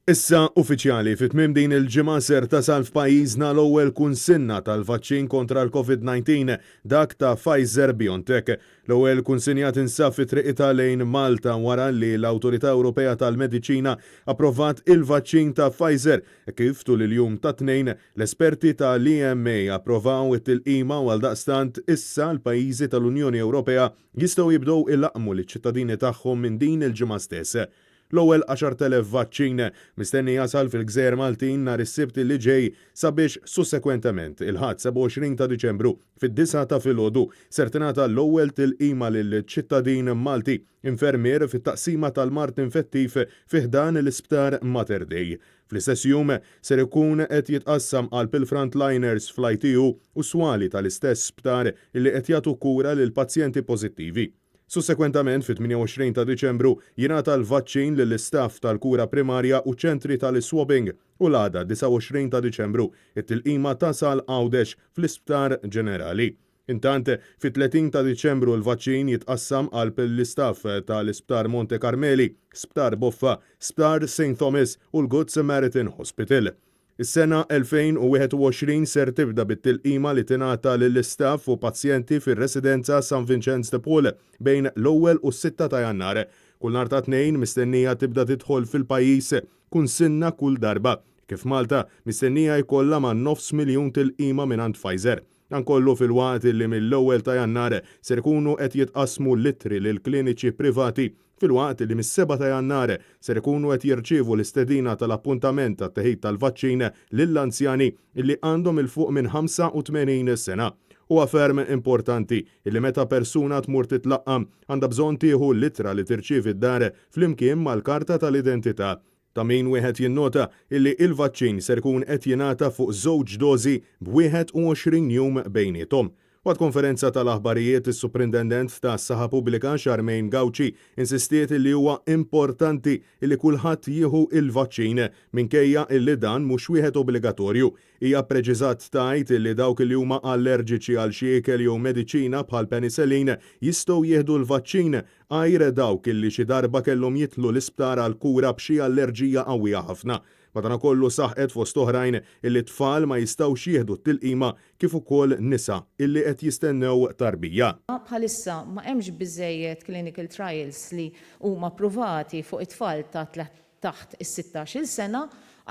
Issa uffiċjali fi tmiem din il-ġimgħa ser tasal f'pajjiżna l-ewwel kunsinna tal-vaċċin kontra l-COVID-19, dak ta' Pfizer BioNTech. L-ewwel kunsinja tinsab fi triqitha lejn Malta wara li l-Awtorità Ewropea tal-Mediċina approvat il-vaċċin ta' Pfizer. Kif tul il-jum tat-Tnejn, l-esperti tal-EMA approvaw it-tilqima u għaldaqstant issa l-pajjiżi tal-Unjoni Ewropea jistgħu jibdew ilaqqmu liċ-ċittadini tagħhom minn din il-ġimgħa stess. L-ewwel 10,000 vaċċin mistenni jasal fil-Gżejjer Maltin nhar is-Sibt li ġej sabiex sussekwentement il-Ħadd 27 ta' Diċembru fid-disgħa ta' filgħodu ser tingħata l-ewwel tilqima lil ċittadin Malti, infermier fit-taqsima tal-mard infettiv fi ħdan l-Isptar Mater Dei. Fl-istess jum ser ikun qed jitqassam qalb il-frontliners fl-ITU u swali tal-istess sptar li qed jagħtu kura lil pazjenti pożittivi. Sussekwentament, fit-28 ta' Diċembru, jingħata l-vaċċin lill-istaff tal-kura primarja u ċentri tal-iswabbing u l-għada 29 ta' Diċembru, it-tilqima tasal Għawdex fl-Isptar Ġenerali. Intant, fit-30 ta' Diċembru l-vaċċin jitqassam qalb l-istaff tal-Isptar Monte Carmeli, Sptar Boffa, Sptar St Thomas u l-Good Samaritan Hospital. Is-sena 2021 ser tibda bit-tilqima li tingħata lill-istaff u pazjenti fir-Residenza San Vinċenz de Paul bejn l-ewwel u s-sitta ta' Jannar. Kull nhar ta' Tnejn mistennija tibda tidħol fil-pajjiż kunsinna kull darba, kif Malta mistennija jkollha ma' nofs miljun tilqima mingħand Pfizer. Dan kollu filwaqt li mill-ewwel ta' Jannar ser ikunu qed jitqassmu l-ittri lil kliniċi privati filwaqt li mis-sebgħa ta' Jannar ser ikunu qed jirċievu l-istedina tal-appuntament għat-teħid tal-vaċċin lill-anzjani li għandhom 'il fuq minn 85 sena. Huwa ferm importanti li meta persuna tmur titlaqqam għandha bżonn tieħu l-ittra li tirċievi d-dar flimkien mal-karta tal-identità. Ta' min wieħed jinnota illi il-vaċċin ser ikun qed jingħata fuq żewġ dożi b'21 jum bejniethom. Waqt konferenza tal-aħbarijiet is-Suprintendent tas-Saħħa Pubblika Charmaine Gauci insistiet illi huwa importanti illi kulħadd jieħu il-vaċċin minkejja illi dan mhux wieħed obbligatorju. Hija ppreċiżat tgħid illi dawk li huma allerġiċi għal xi ikel jew mediċina bħal penicillin jistgħu jieħdu l-vaċċin għajr dawk illi xi darba kellhom jidħlu l-isptar għal kura b'xi allerġija qawwija ħafna. Madankollu saħqet fost oħrajn illi t-tfal ma jistgħux jieħdu t-tilqima kif ukoll nisa illi qed jistennew tarbija. Bħalissa ma hemmx biżżejjed clinical trials li huma ppruvati fuq it-tfal ta' taħt is-sittax-il sena,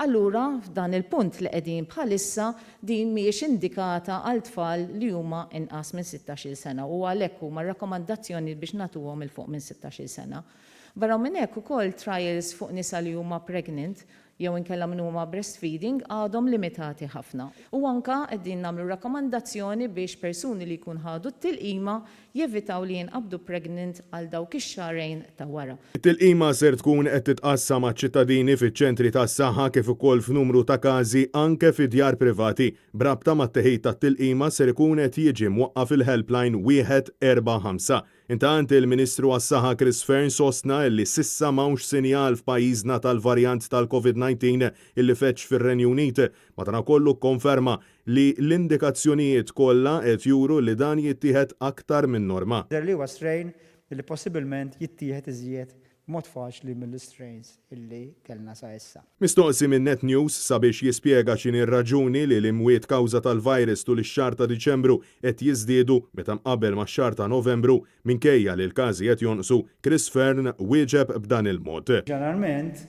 allura f'dan il-punt li qegħdin bħalissa din mhijiex indikata għal tfal li huma inqas minn sittax-il sena u għalhekk huma r-rakkomandazzjonijiet biex nagħtuhom 'il fuq minn sittax-il sena. Barra minn hekk ukoll trials fuq nisa li huma pregnant jew inkella min huma breastfeeding għadhom limitati ħafna. U anke qegħdin nagħmlu rakkomandazzjoni biex persuni li jkun ħadu t-tilqima jevitaw li jinqabdu pregnant għal dawk ix-xahrejn ta' wara. It-tilqima ser tkun qed titqassam għaċ-ċittadini fiċ-ċentri tas-saħħa kif ukoll f'numru ta' każi anke fi djar privati. B'rabta mat-teħid tat-tilqima ser ikun qed jiġi mwaqqaf il-helpline 145. Intant, il-Ministru għas-Saħħa Chris Fearne sostna li s'issa m'hawnx sinjal f'pajjiżna tal-varjant tal-Covid 19 illi feġġ fir-Renju Unit. Madankollu kkonferma li l-indikazzjonijiet kollha qed juru li dan jittieħed aktar min-norma. Jidher li huwa strain li possibilment jittieħed iżjed b'mod faċli mill-istrains illi kellna sa issa. Mistoqsi minn Net News sabiex jispjega x'inhi r-raġuni li l-imwiet kawża tal-virus tul ix-xahar ta' Diċembru qed jiżdiedu meta mqabbel max-xahar ta' Novembru, minkejja li l-każi qed jonqsu, Chris Fearne wieġeb b'dan il-mod. Ġeneralment,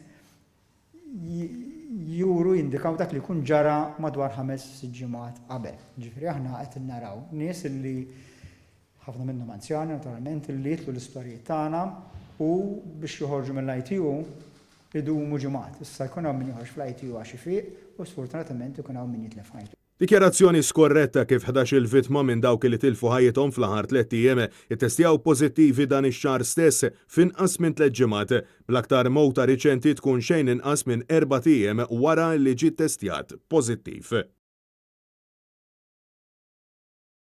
juru jindikaw dak li jkun ġara madwar 5, 6 ġimgħat qabel. Ġifieri aħna qed naraw nies illi ħafna minnhom anzjani naturalment illi jidħlu l-isptarijiet tagħna u biex joħorġu mill-ITU idumu ġimgħat. Issa jkun hawn min joħroġ fl-ITU għax ifiq u sfortunatament ikun hawn min jitlef ħajtu. Dikjarazzjoni skorretta kif 11-il vittma minn dawk li tilfu ħajjithom fl-aħħar tlett ijiem ittestjaw pożittivi dan ix-xahar stess f'inqas minn tlett ġimgħat, bl-aktar mewta riċenti tkun xejn inqas minn erbat ijiem wara li ġie ttestjat pożittiv.